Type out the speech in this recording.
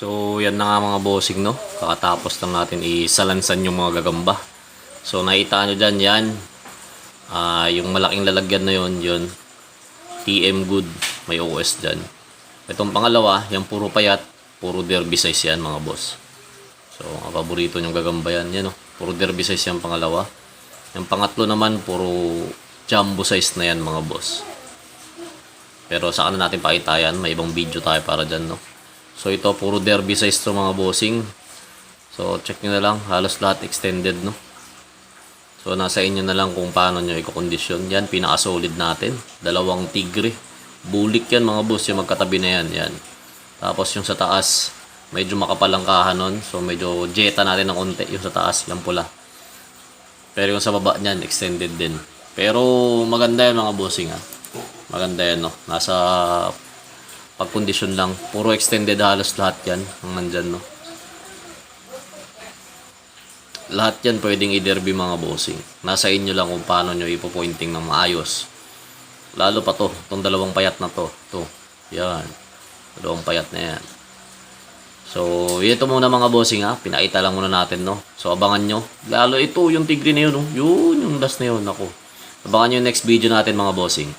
So, yan na nga mga bossing, no? Kakatapos lang natin isalansan yung mga gagamba. So, nakita nyo dyan, yan. Yung malaking lalagyan na yun, TM Good. May OS dyan. Itong pangalawa, yung puro payat, puro derby size yan, mga boss. So, ang paborito nyong gagamba yan. Yan, no? Puro derby size yung pangalawa. Yung pangatlo naman, puro jumbo size na yan, mga boss. Pero saan na natin pakita yan? May ibang video tayo para dyan, no? So ito puro derby size to mga bossing. So check nyo na lang, halos lahat extended, no. So nasa inyo na lang kung paano nyo i-condition. Yan, pinaka solid natin, dalawang tigre. Bulik yan mga boss, yung magkatabi na yan. Yan. Tapos yung sa taas, medyo makapal ang kahanon. So medyo jetta natin ng konti yung sa taas, yung pula. Pero yung sa baba nyan, extended din. Pero maganda yan mga bossing, ha. Maganda yan, no. Nasa pag-condition lang. Puro extended halos lahat yan ang nandyan, no. Lahat yan pwedeng i-derby mga bossing. Nasa inyo lang kung paano nyo ipo-pointing ng maayos. Lalo pa to, itong dalawang payat na to. Ito, yan. Dalawang payat na yan. So, ito muna mga bossing, ha. Pinakita lang muna natin, no. So, abangan nyo. Lalo ito, yung tigre na yun, no. Yun, yung last na yun, ako. Abangan nyo yung next video natin mga bossing.